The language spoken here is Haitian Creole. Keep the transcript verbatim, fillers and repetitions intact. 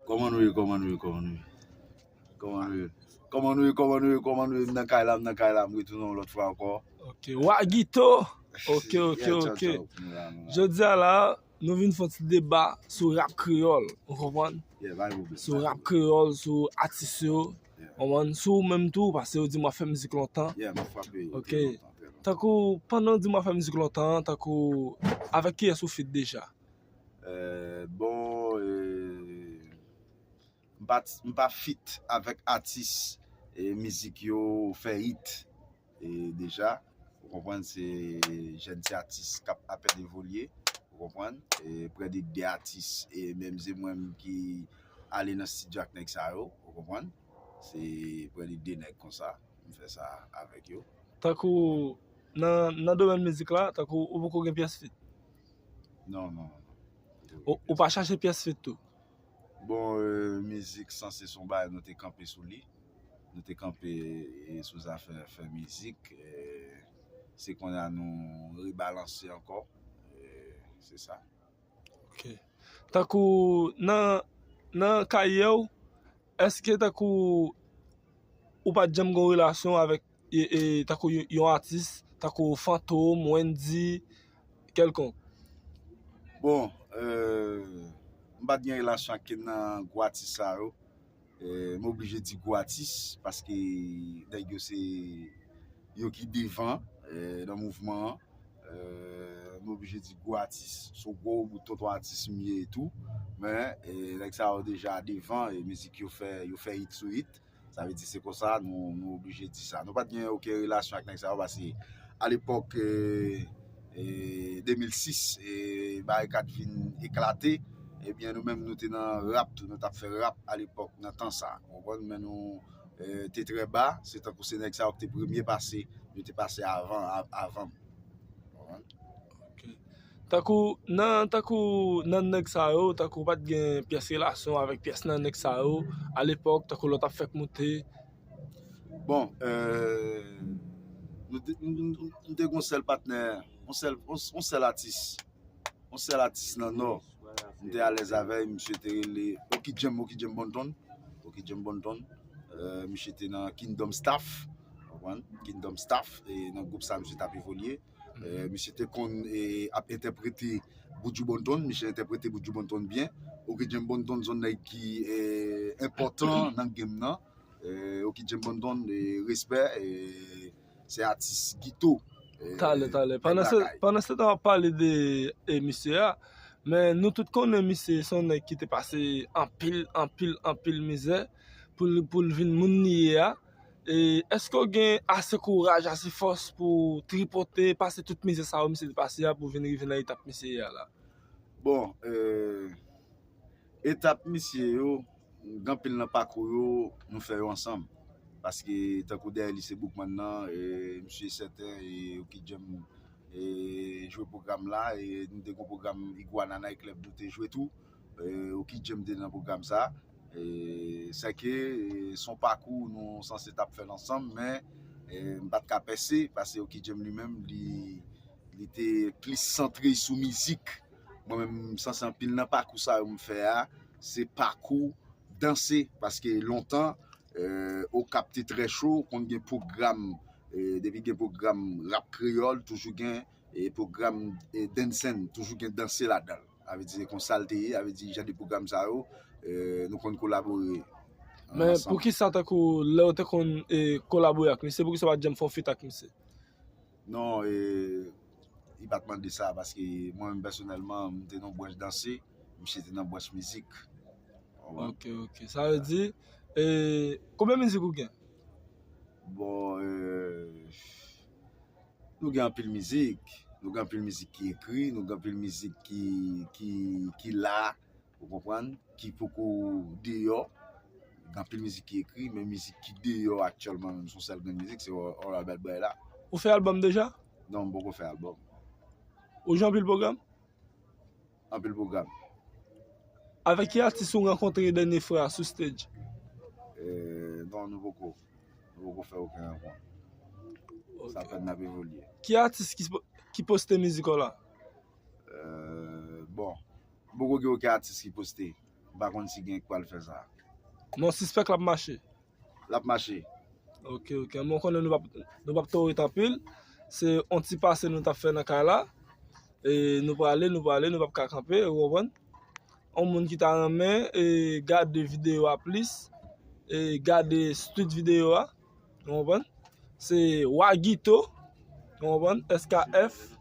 Kòman nou ye, kòman nou ye, kòman nou ye? Kòman nou ye? Kòman nou ye, kòman nou ye, kòman nou ye? M nan kay la, m nan kay la, m retounen yon lòt fwa ankò. Ok, Wagito. Ok, ok, ok. Jodi a la, nou vin fè yon ti deba sou rap kreyòl, ou konprann? Sou rap kreyòl, sou atis yo. Konprann? Sou ou menm tou, paske yo di m w ap fè mizik lontan. Ok. Tankou, pandan w di m w ap fè mizik lontan, tankou, avèk kiyès ou feat deja? Euh, bon, euh, m pa, m pa feat avèk atis e mizik yo fè hit e deja. Ou konprann, se jèn ti atis k ap apèn evolye. Ou konprann? E prè de de atis e menm se mwen menm ki ale nan estidyo ak nèg sa yo. Ou konprann? Se prè de de nèg konsa. M fè sa avèk yo. Tankou nan, nan domèn mizik la, tankou ou poko gen pyès feat? Non, non, non. Ou, ou pa chache pyès feat tou? Bon, euh, mizik sanse se yon bagay nou te kanpe sou li. Nou te kanpe e, sou zafè fè mizik. E, se kounye a nou rebalanse ankò. E, se sa. Ok. Tankou nan, nan karyè w, èske tankou ou pa t janm gen yon relasyon avèk e, e, tankou yon, yon atis, tankou Fantom, Wendy, kèlkonk? Bon, euh, m pa t gen relasyon ak kenn nan gwo atis sa yo. Euh, m oblije di gwo atis, paske nèg yo se yo ki devan euh, nan mouvman an. Euh, m oblije di gwo atis, se yon gwo bout tonton atis m ye etou. Men, euh, nèg sa yo deja devan, e mizik yo fè, yo fè hit sou hit. Sa vle di se konsa, nou, nou oblije di sa. Nou pa t gen okenn relasyon ak nèg sa yo, paske alepòk, euh, euh, de mil sis, e Barikad vin eklate, ebyen nou menm nou te nan rap tou, nou t ap fè rap alepòk nan tan sa. Ou konprann? Men nou euh, te trè ba, se tankou se nèg sa yo ki te premye pase, yo te pase avan, a- avan m. Ou konprann? Ok. Tankou nan, tankou nan nèg sa yo, tankou ou pa t gen pyès relasyon avèk pyès nan nèg sa yo, alepòk, tankou lè w t ap fèk moute? Bon, euh, nou te, nou, nou, nou te gen yon sèl patnè, yon sèl, yon, yon sèl atis. Yon sèl atis nan Nò. M te alèz avè l, misye te rele Oki Jam, Oki Jam Bonton. Oki Jam Bonton. Euh, misye te nan Kingdom Staff. Ou konprann? Kingdom Staff. E nan gwoup sa, misye t ap evolye. Euh, misye te konn e, ap entèprete Buju Banton. Misye entèprete Buju Banton byen. Oki Jam Bonton, se yon nèg ki e, enpòtan nan game nan. E, Oki Jam Banton, e, respè. E, se atis Gito. Talè, talè. Pandan se, pandan se tan w ap pale de e, misye a, men nou tout konnen misye se yon nèg ki te pase anpil, anpil, anpil mizè pou l, pou l vin moun li ye a. E èske w gen ase kouraj, ase fòs pou w tripote, pase tout mizè sa yo misye te pase a pou w vin rive nan etap misye ye a la? Bon, e, etap misye yo, gen anpil nan pakou yo, nou fè yo ansanm. Paske tankou dèyè lise Boukman nan, e, misye sèten, e, Oki Jam, e, jwe pwogram la, e, nou te gen pwogram Iguana Night Club, nou te jwe tou. E, Oki Jam te nan pwogram sa. E, sèke, e, se yon pakou nou sanse t ap fè l ansanm, men, e, m pa t ka pèse, paske Oki Jam li menm, li, li te plis santre sou mizik. Mwen menm, m sanse anpil nan pakou sa yo m fè a, se pakou danse, paske lontan, e, Okap te trè cho, konn gen pwogram, e, depi gen pwogram rap kreyòl, toujou gen, e, pwogram, e, dancing, toujou gen danse ladan l. Sa vle di se konsa l te ye, sa vle di jan de pwogram sa yo, e, nou konn kolabore. Men poukisa tankou lè w te konn e, kolabore ak misye, poukisa w pa t janm fè yon feat ak misye? Non, e, li pa t mande sa, paske mwen menm pèsonèlman, m te nan branch danse, misye te nan branch mizik. Ok, ok. Sa vle di, e, konbyen mizik ou gen? Bon, e, nou gen anpil mizik. Nou gen anpil mizik ki ekri, nou gen anpil mizik ki, ki, ki la, ou konprann, ki poko deyò. Gen anpil mizik ki ekri, men mizik ki deyò aktyèlman menm, se yon sèl grenn mizik, se All About Bwoy la. Ou fè albòm deja? Non, m poko fè albòm. Ou jwenn anpil pwogram? Anpil pwogram. Avèk ki atis ou rankontre dènye fwa sou stage? E, non, nou poko. Nou poko fè okenn rankont. Sa fè n ap evolye. Ki atis ki, ki poste mizik ou la? E, bon, m poko gen okenn atis ki poste. M pa konn si gen k pral fè sa. Non, sispèk l ap mache. L ap mache. Ok, ok. Mwen konnen nou p ap, nou p ap twò ret anpil. Se yon ti pase nou t ap fè nan kay la. E nou prale, nou prale, nou p ap ka kanpe, ou konprann? Yon moun ki ta renmen e gade videyo a plis, e gade street videyo a, ou konprann? Se Wagito, ou konprann? S K F